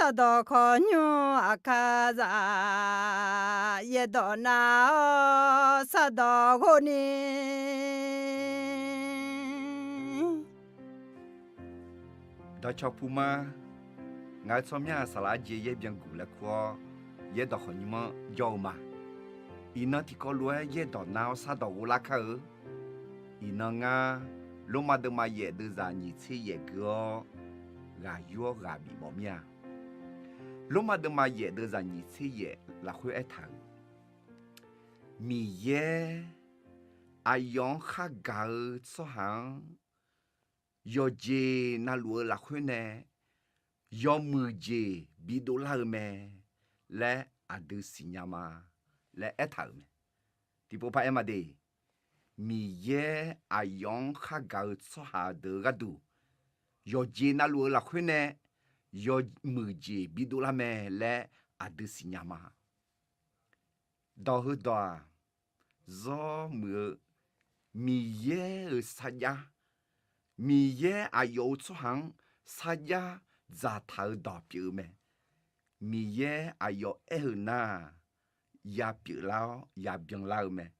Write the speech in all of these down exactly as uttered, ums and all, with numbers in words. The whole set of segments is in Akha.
Sardawq khawqnymr aqkar zaq, yaerdawq nav-awr sardawq ghov ni. Dawqcawq puma, ngaq-euq tsawrmyanr-aq saqlaq arjeq yaer byanguq laer kur-awr, yaerdawq khawqnymr-anr jawr-eu ma. Iqnan tiqkawv lof-aer yaerdawq nav-awr sardawq ghov lar kar-eu. Iqnan ngar Lormav deuvma yaef deuvzaq nyiq tser yaef gui-awr ghaq yur-awr ghaq bif mawf mir-a. Lormav deuvma yaef deuvzaq nyiq tser yaef lafkhoer aertaq-euq, Miqyaer aqyawf-anr khargaq-eu tsawrhaq-anr yawqjeq navluf-eu lafkhoer nae yawmuiq jeq bidov lar-eu mae laer aqdui siqnya ma laer aertaq-euq mae. Tiqpov par aer ma de, Miqyaer aqyawf-anr khargaq-eu tsawrhaq deuq-eu gharduq yawqjeq navluf-eu lafkhoer nae yawmuiq jeq bidov lar mae laer aqdui siqnya ma. Dawq heudawq-aq, zawr muiq-eu Miqyaer-euq sarjax, Miqyaer aqyawf-euq tsawrhaq-anr sarjax dzaqtaq-eu dawq pyeuf-eu mae. Miqyaer aqyawf aer-eu nar-aq, ya pyeuflar awr ya byanlar-eu mae.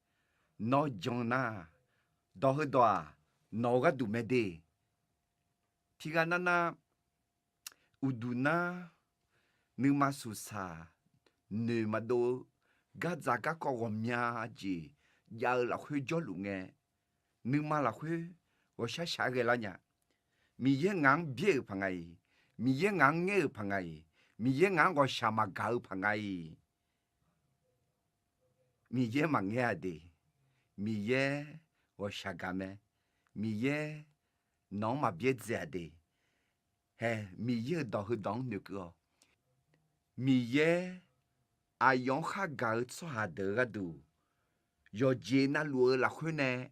Nawr jan nar-aq, dawq heudawq-aq, nawq-eu gharduq mae de. Tiqghaq navnav uqduq nar, nuima suqsaq noeq maqdov-eu gardzaq garkawv ghawqmya jeq jav-eu lafkhoer jawrluf ngae, nuima lafkhoer ghawqshaq shaq-aer ghaelar nya. Miqyaer ngaq-anr byaer-euq paq nga-iq, Miqyaer ngaq-anr ngaer-euq paq nga-iq, Miqyaer ngaq-anr ghawqshaq maqgaq-eu paq nga-iq. Miqyaer maqngaer-a de. Miqyaer ghawqshaq gaq mae. Miqyaer nawq-anr maqbyaer dzae-a de. Hae, Miqyaer-euq dawq heudawq-anr noeqkeuv-awq. Miqyaer aqyawf-anr khargaq-eu tsawrhaq deuq-eu gharduq yawqjeq navluf-eu lafkhoer nae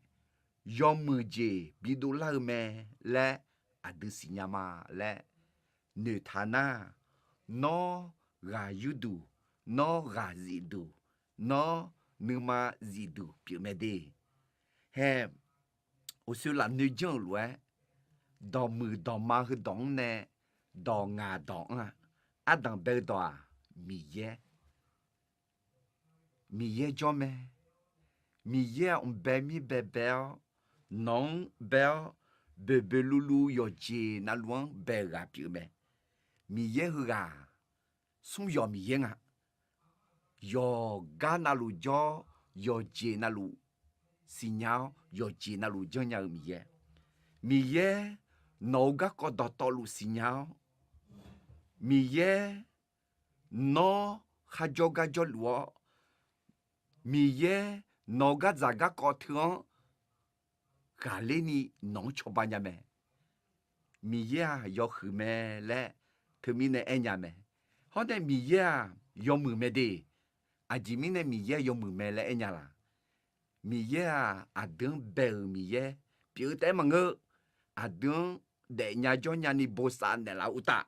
yawmuiq jeq bidov lar-eu mae laer aqdui siqnya ma laer noeqtaq nar, nawr ghaq yurduq, nawr ghaq zifduq, nawr nuima zifduq pyeuf mae de. Hae, uqshoe lafnoe janr-euq lof-aer, dawqmuiq dawqma heudawq-anr nae dawq ngaq dawq-anr-a. Ardanq bae-eu dawq-aq, Miqyaer. Miqyaer jawr mae. Miqyaer-aq mq bae mir bae bae-awr, nawq-anr bae-awr, boeqboeq luvluv yawqjeq navluf-anr bae-eu ghaq pyeuf mae. Miqyaer heughaq smr yawq Miqyaer nga. Yawqgar navluf jawr, yawqjeq navluf siqnya-awr, yawqjeq navluf janrnya-eu Miqyaer. Miqyaer nawq-eu garkawv dawqtawvluf siqnya-awr, Miqyaer nawr kharjawr gar jawrluf-awr, Miqyaer nawq-eu gardzaq garkawv teu-anr ghaqler ni nawq-anr cawba nya mae. Miqyaer-aq yawhuiq mae laer teumirnae aernya mae. Hawr nae Miqyaer-aq yawmuiq mae de. Aqjeq mirnae Miqyaer yawmuiq mae laer aernya laq? Miqyaer-aq aqdui-anr bae-euq Miqyaer pyeuf-eu taef-aer maqngeur. Aqdui-anr daefnya jawrnya ni bosav naeqlaf-eu uqtaf,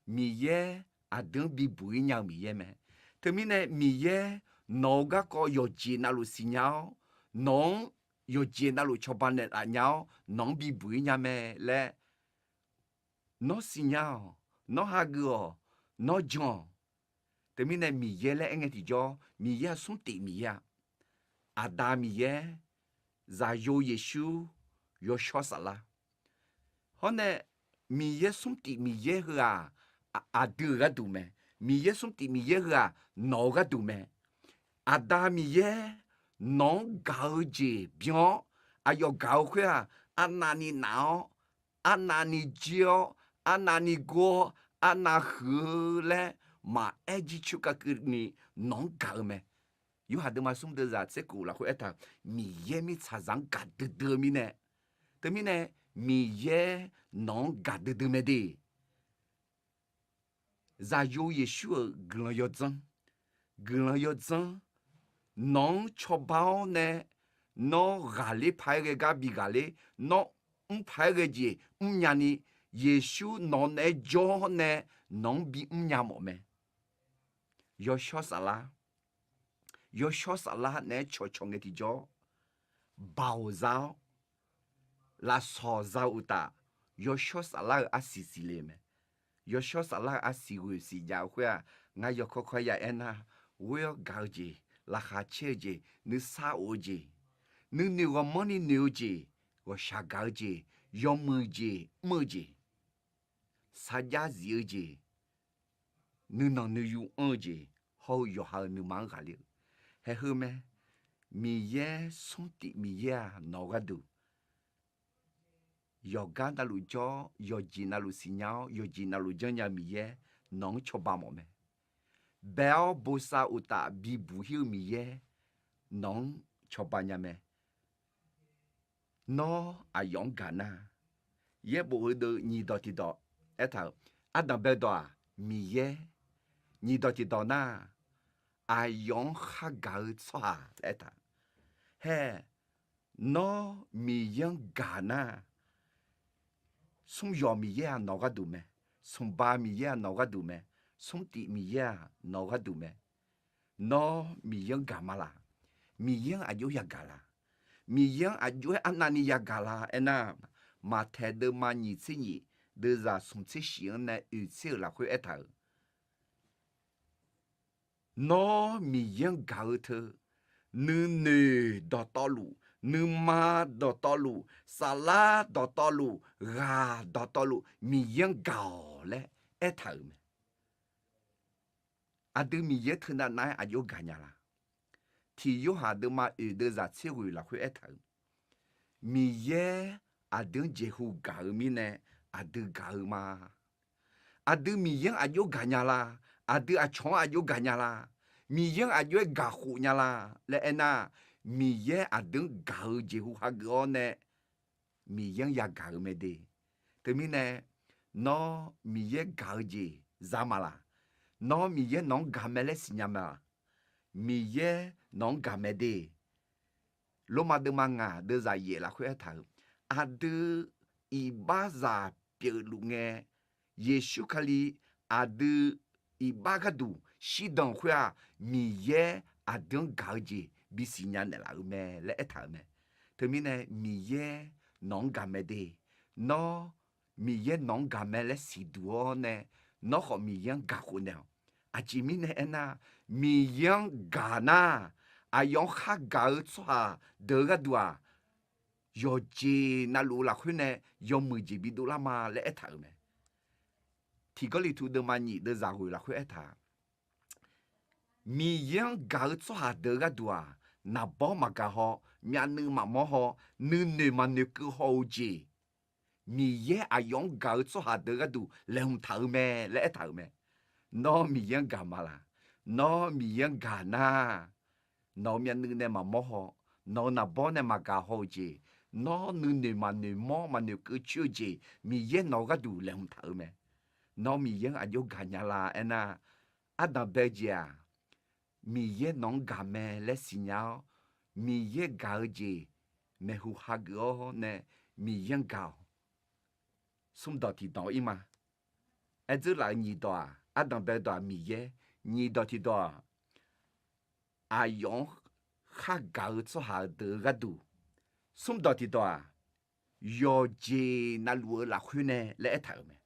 Miqyaer aqdui-anr bibuq-ir nya-eu Miqyaer mae. Teumirnae Miqyaer nawq-eu garkawv yawqjeq navluf siqnya-awr, nawq-anr yawqjeq navluf cawba naeqlaf nya-awr nawq-anr bibuq-ir nya mae laer nawr siqnya-awq, nawr hageuf-awq, nawr jan-awq. Teumirnae Miqyaer laer aerngae tiqjawr, Miqyaer-aq smrtif Miqyaer-a. Aqda Miqyaer, Zaqyo Yeqsur, Yawshawr Saflar. Hawr nae Miqyaer smrtif Miqyaer heu-aq, aqdui-euq gharduq mae. Miqyaer smrtif Miqyaer heu-aq, nawq-eu gharduq mae. Aqda Miqyaer nawq-anr gaq-eu jeq byan-awr, aqyawf gaq-eu khoer-aq, arnavni naf-awr, arnavni jir-awr, arnavni gor-awr, arnav huiq-eu laer maqaer jircoer kakeuv ni nawq-anr gaq-eu mae. Yorhaq deuvma smr deuvzaq tser kof lafkhoer aertaq-euq, Miqyaer mirtsaqzaq-anr gaq duidui-eu mirnae. Teumirnae Miqyaer nawq-anr gaq duidui mae de. Zaqyo Yeqsur-euq guiqlanq yawdzanr, guiqlanq yawdzanr, nawq-anr cawba-awr nae, nawr ghaqler paq-aer ghae gar bi ghaqler, nawr mr paq-aer ghae jeq mrnya ni, Yeqsur nawq naeq-aer jawr-awr nae nawq-anr bimr nya mawf mae. Yawshawr Saflar, Yawshawr Saflar naeq-aer cawqcawq ngae tiqjawr, baoq za-awr, lafsawq za-eu uqtaf, Yawshawr Saflar-euq arsiq siqle-eu mae. Yawshawr Saflar-eu arsiq ghoeq siqjav-eu khoer-aq, ngar yawkawr kawr ya aernar, ghoer-awr gaq-eu jeq, laqkhaq caer-eu jeq, nuisar of-eu jeq, nuinoeq ghawqmanrni noeq-eu jeq, ghawqshaq gaq-eu jeq, yawmuiq jeq mr-eu jeq, sarjax zif-eu jeq, nuinanq nuiyu anr-eu jeq, hawr-eu yawqha-euq nuima-anr ghaqler-eu, haeq heu mae. Miqyaer smr tif Miqyaer-aq nawq-eu gharduq, yawqgar navluf jawr-awr, yawqjeq navluf siqnya-awr, yawqjeq navluf janrnya-eu Miqyaer nawq-anr cawba mawf mae. Bae-awr bosav uqtaf bibuq hir-eu Miqyaer nawq-anr cawba nya mae. Nawr aqyawf-anr gaq nar, yaerbof heudeuq nyiq dawq tiqdawq aertaq-euq, ardanq bae dawq-aq Miqyaer, nyiq dawq tiqdawq nar, aqyawf-anr khar gaq-eu tsawrhaq laer aertaq. Hae, nawr Miqyaer-anr gaq nar, smr yawq Miqyaer-aq nawq-eu gharduq mae, smq ba Miqyaer-aq nawq-eu gharduq mae, smr tif Miqyaer-aq nawq-eu gharduq mae. Nawr Miqyaer-anr gaq ma laq? Miqyaer-anr aqjox yagaq la? Miqyaer-anr aqjox-aer arnavni yagaq la aernar, Maqtaeq deuvma nyiq tser nyiq, deuvzaq smq tser shif-anr nae oeq tser-euq lafkhoer aertaq-euq, nawr Miqyaer-anr gaq-eu teu, nuinoeq dawqtawvluf, nuima dawqtawvluf, saflar dawqtawvluf, ghaq dawqtawvluf Miqyaer-anr gaq-awq laer aertaq-euq mae. Aqdui Miqyaer teunav nav-aer aqjox gaqnya la? Tiq Yorhaq deuvma oeq deuvzaq tser ghoeq lafkhoer aertaq-euq, Miqyaer aqdui-anr jeqhu gaq-eu mirnae aqdui gaq-eu ma. Aqdui Miqyaer-anr aqjox gaqnya la? Aqdui aqcawq-anr aqjox gaqnya la? Miqyaer-anr aqjox-aer gaqkhof nya la laer aernar, Miqyaer aqdui-anr gaq-eu jeqhu hageuf-awr nae Miqyaer-anr yagaq-eu mae de. Teumirnae, nawr Miqyaer gaq-eu jeq za ma laq? Nawr Miqyaer nawq-anr gaq mae laer siqnya ma laq? Miqyaer nawq-anr gaq mae de. Lormav deuvma ngaq deuvzaq yaef lafkhoer aertaq-euq, aqdui iqbaxzaq pyeufluf ngae, Yeqsur Kali aqdui iqbax gharduq shirdan-euq khoer-aq, Miqyaer aqdui-anr gaq-eu jeq bisiqnya naeqlaf-euq mae laer aertaq-euq mae. Teumirnae Miqyaer nawq-anr gaq mae de. Nawr Miqyaer nawq-anr gaq mae laer siqduq-awr nae, nawr khawf Miqyaer-anr gaqkhof naeq-awq. Aqjeq mirnae aernar, Miqyaer-anr gaq nar, aqyawf-anr khar gaq-eu tsawrhaq deuq-eu gharduq-aq, yawqjeq navluf-eu lafkhoer nae yawmuiq jeq bidov lar ma laer aertaq-euq mae. Tiq Gawrliqtu deuvma nyiq deuvzaq ghoeq lafkhoer aertaq, Miqyaer-anr gaq-eu tsawrhaq deuq-eu gharduq-aq, naqbawr maqgaq haw, myavnuiv maqmawr haw, nuinoeq maqnoeqkeuv haw-eu jeq, Miqyaer aqyawf-anr gaq-eu tsawrhaq deuq-eu gharduq laeqhmq taq-eu mae laer aertaq-euq mae. Nawr Miqyaer-anr gaq ma laq? Nawr Miqyaer-anr gaq nar, nawq-euq myavnuiv nae maqmawr haw, nawq-euq naqbawr nae maqgaq haw-eu jeq, nawr nuinoeq maqnoeq mawr maqnoeqkeuv coer-eu jeq Miqyaer nawq-eu gharduq laeqhmq taq-eu mae. Nawr Miqyaer-anr aqjox gaqnya la aernar, ardanq bae-eu jeq-aq, Miqyaer nawq-anr gaq mae laer siqnya-awr, Miqyaer gaq-eu jeq maeqhu hageuf-awr nae Miqyaer-anr gaq-awq. Smrdawq tiqdawq ir ma. Aerdzeur laf-euq nyiq dawq-aq, ardanq bae-eu dawq-aq Miqyaer, nyiq dawq tiqdawq-aq, aqyawf-anr khar gaq-eu tsawrhaq-eu deuq-eu gharduq, smrdawq tiqdawq-aq, yawqjeq navluf-eu lafkhoer nae laer aertaq-euq mae.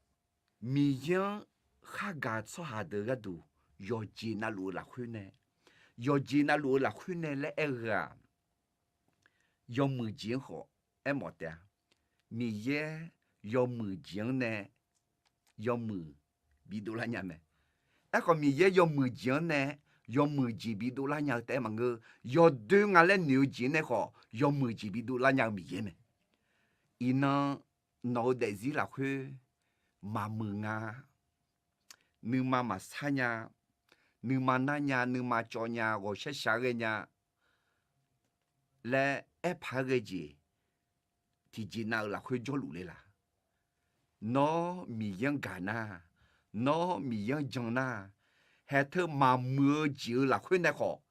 Miqyaer-anr khar gaq-eu tsawrhaq deuq-eu gharduq, yawqjeq navluf-eu lafkhoer nae, yawqjeq navluf-eu lafkhoer nae laer aer-eu-aq, yawmuiq jeq-anr khawf aermawf taef-a. Miqyaer yawmuiq jeq-anr nae yawmuiq bidov lar nya mae. Aerkhawf, Miqyaer yawmuiq jeq-anr nae yawmuiq jeq bidov lar nya-eu taef-aer maqngeur. Yawdoer nga laer noeq-eu jeq nae khawf, yawmuiq jeq bidov lar nya-eu Miqyaer mae. Iqnan nawq-eu daefzir lafkhoer maqmuiq nga, nuima maqsar nya, nuima nar nya, nuima cawv nya, ghawqshar shar ghae nya laer aerpaq-aer ghae jeq tiqjeq nav-eu lafkhoer jawrluf le laq? Nawr Miqyaer-anr gaq nar, nawr Miqyaer-anr jan nar, haeq teu maqmuiq-eu jeq-eu lafkhoer nae khawf,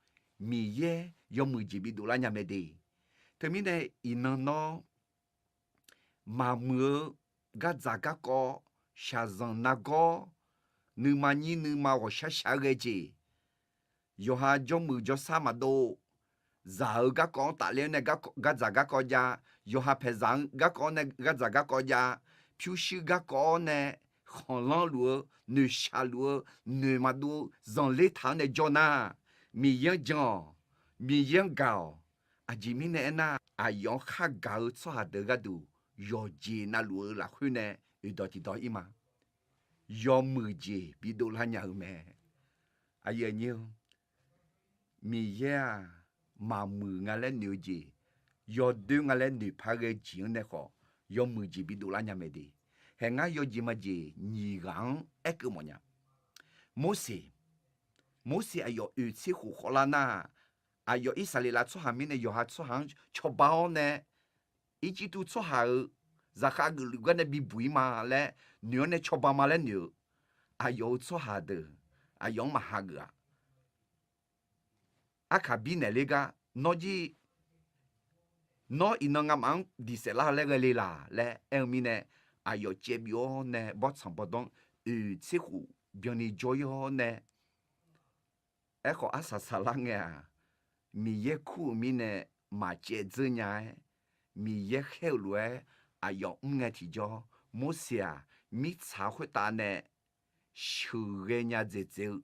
Miqyaer yawmuiq jeq bidov lar nya mae de. Teumirnae iqnan nawr maqmuiq-eu gardzaq garkawv, shaqzanq nargawr, nuima nyir nuima ghawqshar shaq-aer ghae jeq, yawqha jawrmuiq jawrsar maqdov, zaq-eu garkawv-anr tafler-awr nae gardzaq garkawv jav, yawqha paeqzaq-anr garkawv-awr nae gardzaq garkawv jav, pyurshuir garkawv-awr nae kanqlanr luf-eu, noeqshaq luf-eu, noeq maqdov-eu zanqler taq-anr nae jawr nar, Miqyaer-anr jan-awq, Miqyaer-anr gaq-awq. Aqjeq mirnae aernar, aqyawf-anr khar gaq-eu tsawrhaq deuq gharduq yawqjeq navluf-eu lafkhoer nae oeqdawq tiqdawq ir ma. Yawmuiq jeq bidov lar nya-eu mae. Aqyuif aqnyir-or, Miqyaer-aq, maqmuiq nga laer noeq-eu jeq, yawdoer nga laer noeqpar ghae-eu jeq-anr nae khawf, yawmuiq jeq bidov lar nya mae de. Haeq ngar yawjeq majeq nyiq ghaq-anr aerkeuv mawfnya. Morseq, Morseq aqyawf oeq tser khof khawvlar nar, aqyawf Irsaqleqlav tsawrhaq mirnae yawqha tsawrhaq-anr cawba-awr nae, Irjirtuv tsawrhaq-euq zaqkhav geufluf gar nae bibuq ir ma laer noeq-awr nae cawba ma laer noeq-eu, aqyawf-euq tsawrhaq deuq aqyawf-anr maqha geuf-aq. Aqkaq birnaeq ler gar, nawr jir, nawr iqnan ngamaf-anr diq saef lar-eu laer ghae le laq laer aer-eu mirnae, aqyawf caev bif-awr nae bawrtsanq bawrdanr oeq tser khof byanni jawr-ir-awr nae, aerkhawf arsaq saqlar ngae-aq, Miqyaer kur-euq mirnae maqcaev dzeur nya-aer, Miqyaer khaer-eu lof-aer aqyawf mr ngae tiqjawr, Morseq-aq, mirtsaq khoertav nae sheuqghae nya dzaeqdzaeq-eu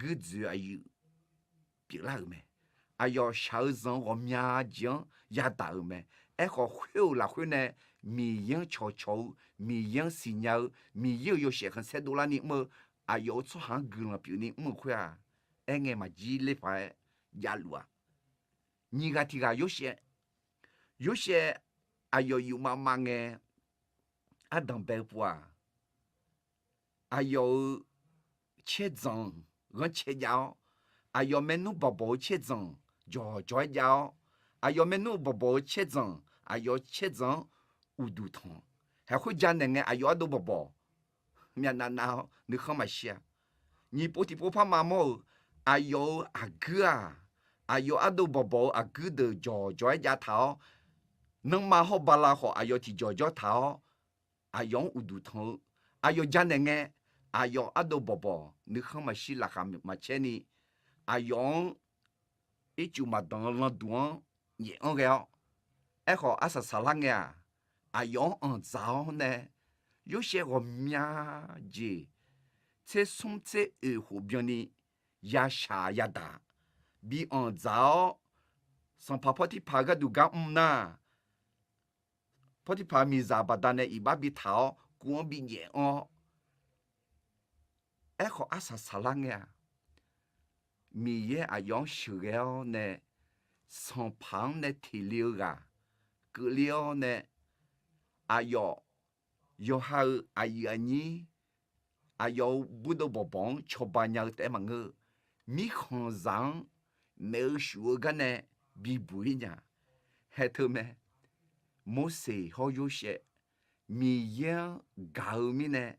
guirdzoeq aqyuif pyeuflar-euq mae. Aqyawf shaq-eu zanq-eu ghawqmya jeq-anr yadaq-euq mae. Aerkhawf, khoer-euq lafkhoer nae Miqyaer-anr cawqcawq-eu, Miqyaer-anr siqnya-eu, Miqyaer-euq yawshaef khanqsaer dovlarni mr-eu, aqyawf-euq tsawrhaq-anr guiqlanq pyeufni mr-euq khoer-aq, aer ngae maqjir ler paq-aer javluf-aq. Nyiq ghaq tiq ghaq Yorsaev, Yorsaev aqyawf yufmav mav ngae, ardanq bae-eu pov-aq, aqyawf-euq caerdzanq ghanrcae jav-awr, aqyawf maernmr bawqbawq-eu caerdzanq jawqjawq-aer jav-awr, aqyawf maernmr bawqbawq-eu caerdzanq, aqyawf caerdzanq-anr uqduq tanq. Haeq khoer janaeq ngae aqyawf ardov bawqbawq myavnav nav-awr nuikhanr maqshir-a. Nyiq pov tiqpov par maqmawr-euq, aqyawf-euq aqguir-aq, aqyawf ardov bawqbawq-eu aqguir deuq jawqjawq-aer jav taq-awr, nanrma hawr bala khawf aqyawf tiqjawq jawr taq-awr, aqyawf-anr uqduq tanq-eu, aqyawf janaeq ngae, aqyawf ardov bawqbawq nuikhanr maqshir laqkhaq maqcaer ni, aqyawf-anr ircuf maqdanq-eu landuq-anr nyaef anr ghae-awr, aerkhawf arsaq saqlar ngae-aq, aqyawf-anr anqdzaq-awr nae, Yorsaev ghawqmya jeq tser smr tser oeq khof byanni yashaq yadaq bi anqdzaq-awr, sanqpaq Pawrtirpaq gharduq gar mr nar, Pawrtirpaq miqzaq baqdanae iqbax bi taq-awr kuv-anr bi nyaef anr-awr, aerkhawf arsaq saqlar ngae-aq, Miqyaer aqyawf-anr sheuqghae-awr nae, sanqpaq-anr nae teqle-eu ghaq keuvle-awr nae, aqyawf yawqha-euq aqyuif aqnyir, aqyawf-euq burdov bawqbawq-anr cawba nya-eu taef-aer maqngeur-eu, mirkhanqzaq-anr maeq-eu shuf-eu gar nae bibuq-ir nya. Haeq teu mae, Morseq hawr Yorsaev Miqyaer-anr gaq-eu mirnae,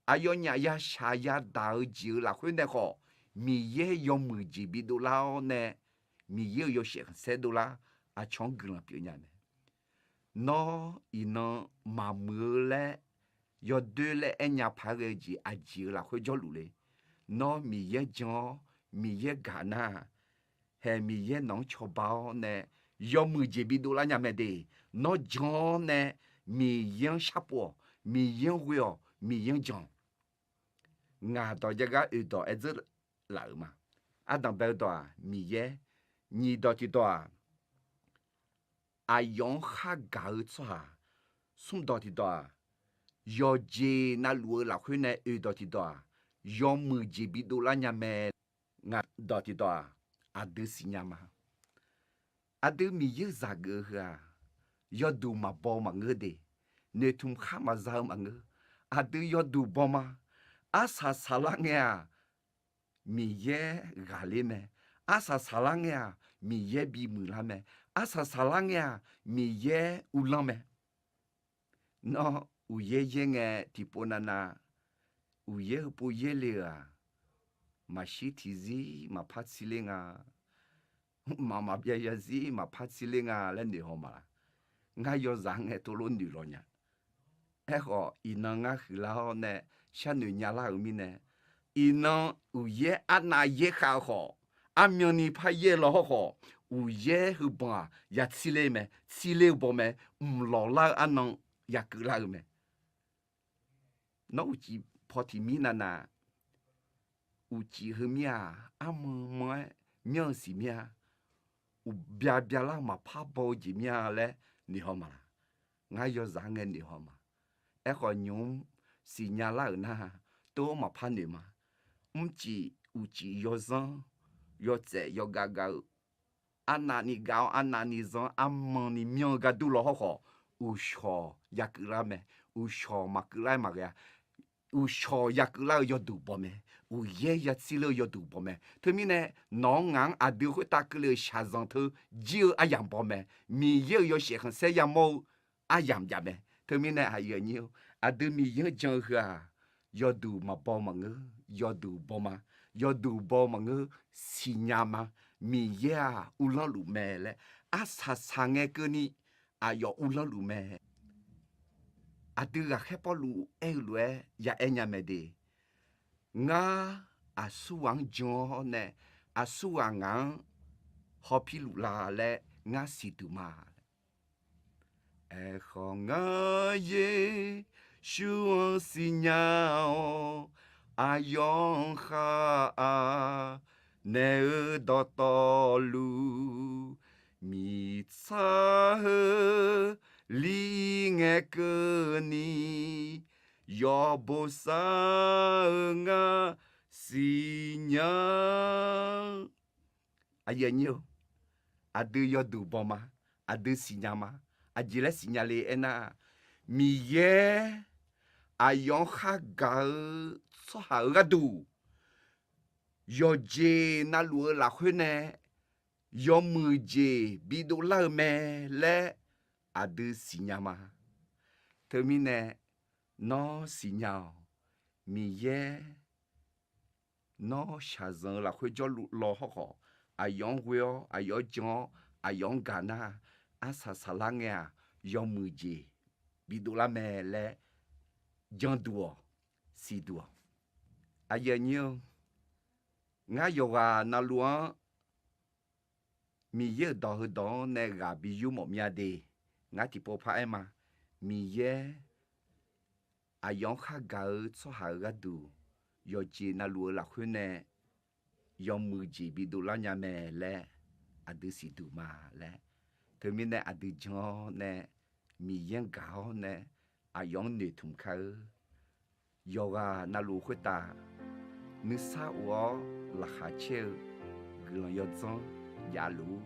aqyawfnyaf yashaq yadaq-eu jeq-euq lafkhoer nae khawf, Miqyaer yawmuiq jeq bidov lar-awr nae, Miqyaer-euq yawshaef khanqsaer dovlar, aqcawq-anr guiqlanq pyeuf nya mae. Nawr iqnan maqmuiq-eu laer, yawdoer laer aernya paq-aer ghae-eu jeq aqjeq-euq lafkhoer jawrluf le. Nawr Miqyaer jan-awr Miqyaer gaq nar, haeq Miqyaer nawq-anr cawba-awr nae yawmuiq jeq bidov lar nya mae de. Nawr jan-awr nae Miqyaer-anr sharpov-awq, Miqyaer-anr ghoe-awq, Miqyaer-anr jan-awq. Ngaq dawq jav gar oeq dawq aer dzeur laf-euq ma. Ardanq bae-eu dawq-aq Miqyaer, nyiq dawq tiqdawq-aq, aqyawf-anr khargaq-eu tsawrhaq, smr dawq tiqdawq-aq, yawqjeq navluf-eu lafkhoer nae oeq dawq tiqdawq-aq, yawmuiq jeq bidov lar nya mae. Ngaq dawq tiqdawq-aq, aqdui siqnya ma. Aqdui Miqyaer-euq zaq geuf-eu heu-aq, yawduq maqbaw maqngeur de, noeqtmq khar maqza-eu maqngeur. Aqdui yawduq baw ma. Arsaq saqlar ngae-aq, Miqyaer ghaqler mae. Arsaq saqlar ngae-aq, Miqyaer bimuiq lar mae. Arsaq saqlar ngae-aq, Miqyaer uvlanr mae. Nawr uqyaer yaer ngae tiqpov navnav, uqyaer heupov yaerle-euq-aq, maqshir tiqzir maqpar tserler nga, mqmaq maqbyav zarzir maqpar tserler nga laer noeqhaw maqlaq? Ngar yawzaq ngae tov lof noeq law nya. Aerkhawf, iqnan ngar huiqlar-awr nae sharnoeq nyalar-euq mirnae, iqnan uqyaer arnav yaer khav-eu khawf, armyanni par yaer law hawr khawf, uqyaer heu banq-aq ya tserler mae, tserler-eu baw mae, mqlawq lar-eu arnan ya keuvlar-eu mae. Nawr uqcif paw tiq mir navnav, uqcif heumir-aq, armanr manr-aer myanr-eu siq mir-a, uqbya byalar-eu maqpar baw-eu jeq mir-a laer noeqhaw ma laq? Ngar yawzaq-anr ngae noeqhaw ma. Aerkhawf, nymq-mr siqnya lar-euq nar, tov-anr maqpar noeq ma. Mrcif uqcif yawzanr, yawtsaef yawgav gav-eu, arnavni gav-awr arnavni zanr armanni myanr-eu gardur law hawrkhawf, uqshawq yakeuvlar mae. Uqshawq maqkeuvlar-aer maqghae-a. Uqshawq yakeuvlar-eu yawduq baw mae. Uqyaer yatser ler-eu yawduq baw mae. Teumirnae, nawq-anr ngaq-anr aqdui khoertav keuvle-euq shaqzanq teu jir-eu aryamq baw mae. Miqyaer-euq yawshaef khanqsaer yamawr-eu aryamq jav mae. Teumirnae, aqyuif aqnyir-or, aqdui Miqyaer-anr jan-eu heu-aq, yawduq maqbaw maqngeur, yawduq baw ma. Yawduq baw maqngeur, siqnya ma. Miqyaer-aq uvlanr luf mae laer, arsaq saqngae keuvni aqyawf uvlanr luf mae. Aqdui ghaqkhaer Pawrluv aer-eu lof-aer ya aer nya mae de. Ngar aqsurghaq-anr jan-awr nae, aqsurghaq ngaq-anr hawpir luf la laer ngar siqduq ma. Aerkhawf, ngar Yeqsur-anr siqnya-awr, aqyawf-anr khar-aq naeq-eu dawqtawvluf, miqtsaq heu li ngae keuvni, yawbo sar-eu ngar siqnya. Aqyuif aqnyir-or, aqdui yawduq baw ma, aqdui siqnya ma. Aqjeq laer siqnya le aernar, Miqyaer aqyawf-anr khar gaq-eu tsawrhaq-euq gharduq, yawqjeq navluf-eu lafkhoer nae yawmuiq jeq bidov lar-eu mae laer aqdui siqnya ma. Teumirnae, nawr siqnya-awq. Miqyaer nawr shaqzanq-eu lafkhoer jawrluf law hawrkhawf, aqyawf-anr ghoe-awr, aqyawf-anr jan-awr, aqyawf-anr gaq nar, arsaq saqlar ngae-aq, yawmuiq jeq bidov lar mae laer janduq-awq, siqduq-awq. Aqyuif aqnyir-or, ngar yawqghaq navluf-anr Miqyaer-euq dawq heudawq-anr nae ghaq bi yur mawf mya de. Ngar tiqpov par aer ma. Miqyaer aqyawf-anr khar gaq-eu tsawrhaq-euq gharduq, yawqjeq navluf-eu lafkhoer nae yawmuiq jeq bidov lar nya mae laer aqdui siqduq ma laer. Teumirnae aqdui jan-awr nae, Miqyaer-anr gaq-awr nae, aqyawf-anr noeqtmq kar-eu yawqghaq navluf khoertav nuisar of-awr laqkhaq caer-eu guiqlanq yawdzanr javluf-ur.